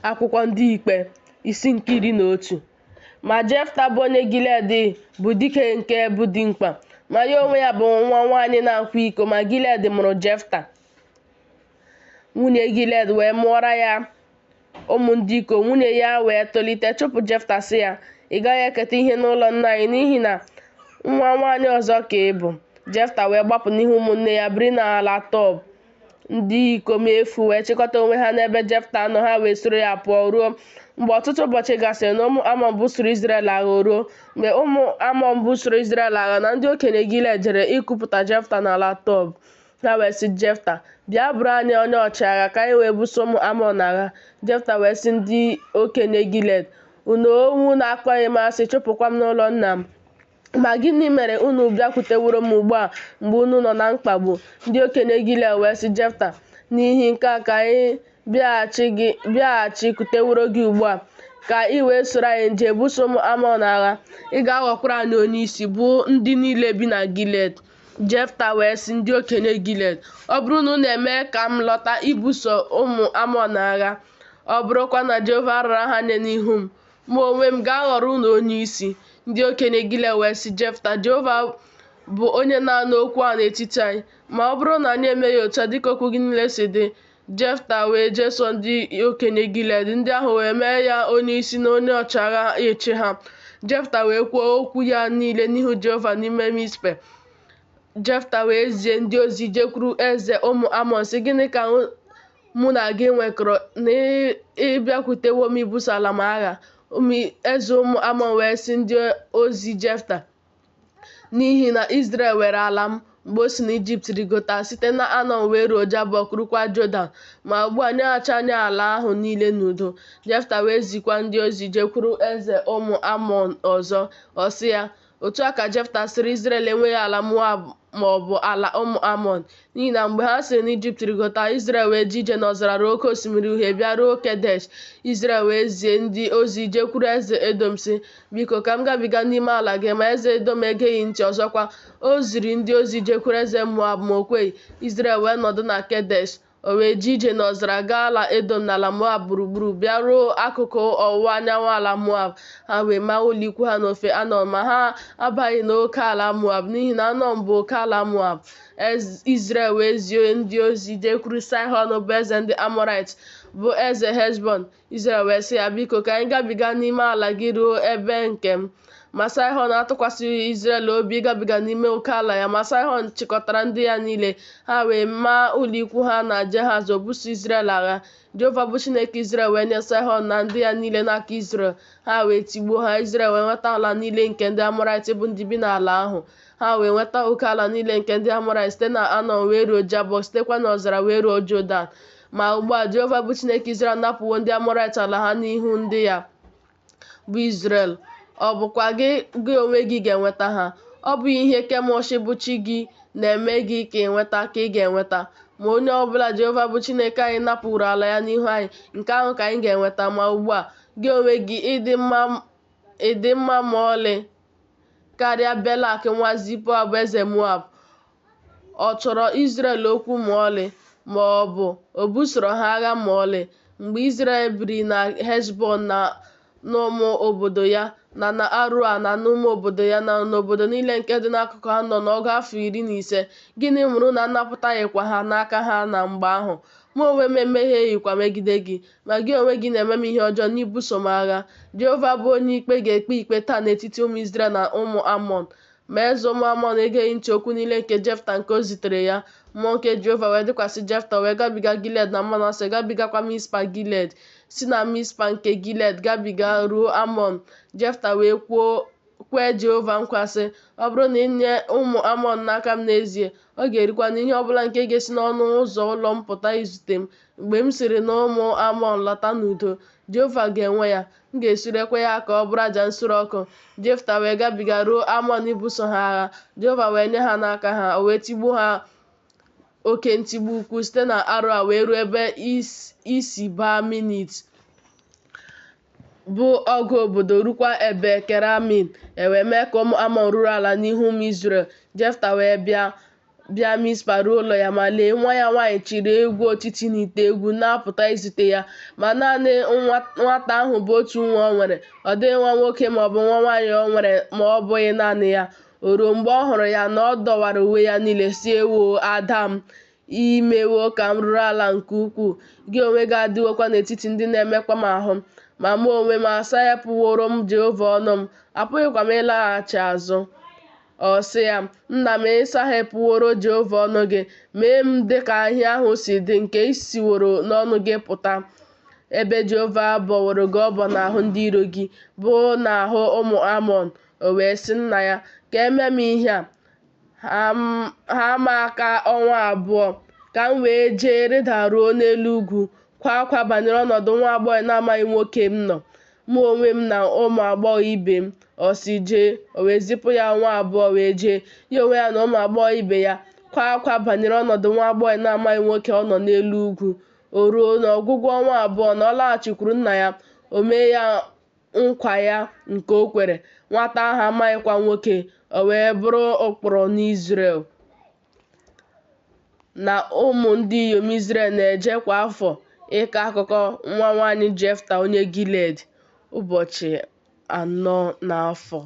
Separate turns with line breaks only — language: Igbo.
Akwụkwọ Ndị Ikpe, isi nke 11. Ma Jefta bụ onye Gilead bụ dike nke bụ dimkpa, ma ya onwe ya bụ nwa nwaanyị na-akwa iko, ma Gilead mụrụ Jefta. Nwunye Gilead wee mụọra ya ụmụ ndị ikom, nwunye ya wee tolite chụpụ Jefta sị ya, Ị gaghị eketa ihe n'ụlọ nna anyị n'ihi na nwa nwaanyị ọzọ ka ị bụ. Jefta wee gbapụ n'ihu ụmụnne ya biri n'ala Tob. Ndị ikom efu wee chịkọta onwe ha n'ebe Jefta nọ, ha wee soro ya pụọ ruo mgbe ọtụtụ ụbọchị gasịrị na ụmụ Amọn busoro Izrel agha. O ruo mgbe ụmụ Amọn busoro Izrel agha na ndị okenye Gilead jere ikuputa Jefta n'ala Tob. Ha wee sị Jefta, Bịa bụrụ anyị onye ọchịagha ka anyị wee buso ụmụ Amọn agha. Jefta wee sị ndị okenye Gilead, Unu onwe unu akpọghị m asị, chụpụkwa m n'ụlọ nna m? Ma gịnị mere unu bịakwuteworo m ugbu a mgbe unu nọ na mkpagbu? Ndị okenye Gilead wee sị Jefta, N'ihi nke a ka anyị bịaghachikwuteworo gị ugbu a, ka i wee soro anyị jee buso ụmụ Amọn agha, ị ga-aghọkwara anyị onyeisi, bụ ndị niile bi na Gilead. Jefta wee sị ndị okenye Gilead, Ọ bụrụ na unu emee ka m lọta ibuso ụmụ Amọn agha, ọ bụrụkwa na Jehova arara ha nye n'ihu m, Mụ onwe m ga-aghọrọ unu onyeisi. Ndị okenye Gilead wee sị Jefta, Jehova bụ onye na-anụ okwu a n'etiti anyị, ma ọ bụrụ na anyị emeghị otu a dịka okwu gị niile si dị. Jefta wee jeso ndị okenye Gilead, ndị ahụ wee mee ya onyeisi na onye ọchịagha ịchị ha. Jefta wee kwuo okwu ya niile n'ihu Jehova n'ime Mizpe. Jefta wee zie ndị ozi jekwuru eze ụmụ Amọn sị, Gịnị ka mụ na gị nwekọrọ na ị bịakwutewo m ibuso ala m agha? Eze ụmụ Amọn wee sị ndị ozi Jefta, N'ihi na Izrel were ala m mgbe o si n'Ijipt rigota site na Anọn wee ruo Jabọk rukwa Jọdan, ma ugbu a nyeghachi anyị ala ahụ niile n'udo. Jefta wee zikwa ndị ozi jekwuru eze ụmụ Amọn ọzọ, ọ sị ya, Otu a ka Jefta sịrị, Izrel enweghị ala Moab ma ọ bụ ala ụmụ Amọn, n'ihi na mgbe ha siri n'Ijipt rigota, Izrel wee jee ije n'ọzara ruo Oke Osimiri Uhie, bịa ruo Kedesh. Izrel wee zie ndị ozi jekwuru eze Edọm, sị, Biko, ka m gabiga n'ime ala gị. Ma eze Edọm egeghị ntị. Ọzọkwa, o ziri ndị ozi jekwuru eze Moab, ma o kweghị. Izrel wee nọdụ na Kedesh. O wee jee ije n'ọzara gaa ala Edọm na ala Moab gburugburu, bịaruo akụkụ ọwụwa anyanwụ ala Moab. Ha wee maa ụlọikwu ha n'ofe Anọn, ma ha abaghị n'oke ala Moab, n'ihi na Anọn bụ oke ala Moab. Izrel wee zie ndị ozi jekwuru Saịhọn bụ eze ndị Amọraịt, bụ eze Heshbọn. Izrel wee sị ya, Biko, ka anyị gabiga n'ime ala gị ruo ebe nke m. Ma Saịhọn atụkwasịghị Izrel obi ịgabiga n'ime oke ala ya. Ma Saịhọn chịkọtara ndị ya niile, ha wee maa ụlọikwu ha na Jehaz, o buso Izrel agha. Jehova bụ Chineke Izrel wee nye Saịhọn na ndị ya niile n'aka Izrel, ha wee tigbuo ha. Izrel wee nweta ala niile nke ndị Amọraịt bụ ndị bi n'ala ahụ. Ha wee nweta oke ala niile nke ndị Amọraịt site na Anọn wee ruo Jabọk, sitekwa n'ọzara wee ruo Jọdan. Ma ugbu a, Jehova bụ Chineke Izrel anapụwo ndị Amọraịt ala ha n'ihu ndị ya, bụ Izrel, ọ bụkwa gị gị onwe gị ga-enweta ha. Ọ bụghị ihe Kemosh bụ chi gị na-eme gị ka ị nweta ka ị ga-enweta. Ma onye ọ bụla Jehova bụ Chineke anyị napụworo ala ya n'ihu anyị, nke ahụ ka anyị ga-enweta. Ma ugbu a, gị onwe gị, ị dị mma ma ọlị karịa Belak nwa Zipoa bụ eze Moab? Ọ chọrọ Izrel okwu ma ọlị, ma ọ bụ o busoro ha agha ma ọlị. Mgbe Izrel biri na Heshbọn na n'ụmụ obodo ya, na n'Aroa na n'ụmụ obodo ya, na n'obodo niile nke dị n'akụkụ Anọn ọgụ afọ 15, gịnị mere unu anapụtaghịkwa ha n'aka ha na mgbe ahụ? Mụ onwe m emehieghịkwa megide gị, ma gị onwe gị na-eme m ihe ọjọọ n'ibuso m agha. Jehova bụ onye ikpe ga-ekpe ikpe taa n'etiti ụmụ Izrel na ụmụ Amọn. Ma eze ụmụ Amọn egeghị ntị okwu niile nke Jefta nke o zitere ya. Mmụọ nke Jehova wee dịkwasị Jefta, o wee gabiga Gilead na Manase, gabigakwa Mizpa Gilead, si na Mizpa nke Gilead gabiga ruo Amọn. Jefta wee kwee Jehova nkwa, sị, Ọ bụrụ na i nye ụmụ Amọn n'aka m n'ezie, ọ ga-erukwa na ihe ọ bụla nke ga-esi n'ọnụ ụzọ ụlọ m pụta izute m, mgbe m siri n'ụmụ Amọn lọta n'udo, Jehova ga-enwe ya, m ga-esurekwa ya ka ọ bụrụ aja nsure ọkụ. Jefta wee gabiga ruo Amọn ibuso ha agha. Jehova wee nye ha n'aka ha, o wee tigbuo ha oke ntigbu ukwu site na Aroa wee ruo ebe isi baa Minit, bụ ọgụ obodo, rukwa Ebel Keramin. E wee mee ka ụmụ Amọn ruru ala n'ihu ụmụ Izrel. Jefta wee bịa bịa Mizpa ruo ụlọ ya, ma lee, nwa ya nwaanyị chịrị egwu otiti na ite egwu na-apụta izute ya. Ma naanị nwata ahụ bụ otu nwa o nwere, ọ dịghị nwa nwoke ma ọ bụ nwa nwaanyị o nwere ma ọ bụghị naanị ya. O ruo mgbe ọ hụrụ ya na ọ dọwara uwe ya niile, sị, Ewoo, ada m! I mewo ka m ruru ala nke ukwuu, gị onwe gị adịwokwa n'etiti ndị na-emekpa m ahụ. Ma mụ onwe m asaghepụworo m Jehova ọnụ m, apụghịkwa m ịlaghachi azụ. Ọ sị ya, Nna m, ị saghepụworo Jehova ọnụ gị, mee m dị ka ihe ahụ si dị nke siworo n'ọnụ gị pụta. Ebe Jehova bọworo gị ọbọ n'ahụ ndị iro gị, bụ n'ahụ ụmụ Amọn. O wee sị nna ya, Ka e mee m ihe a, ha m aka ọnwa 2, ka m wee jee rịdaruo n'elu ugwu, kwaa akwa banyere ọnọdụ nwa agbọghọ na-amaghị nwoke m nọ, mụ onwe m na ụmụ agbọghọ ibe m. Ọ sị, Jee. O wee zipụ ya ọnwa 2 wee jee, ya onwe ya na ụmụ agbọghọ ibe ya, kwaa akwa banyere ọnọdụ nwa agbọghọ na-amaghị nwoke ọ nọ n'elu ugwu. O ruo n'ọgwụgwụ ọnwa 2 na ọ laghachikwuru nna ya, o mee ya nkwa ya nke o kwere. Nwata ahụ amaghịkwa nwoke, o wee bụrụ ụkpụrụ n'Izrel. Na ụmụ ndị inyom Izrel na-eje kwa afọ ịkọ akụkọ nwa nwaanyị Jefta onye Gilead, ụbọchị 4 n'afọ.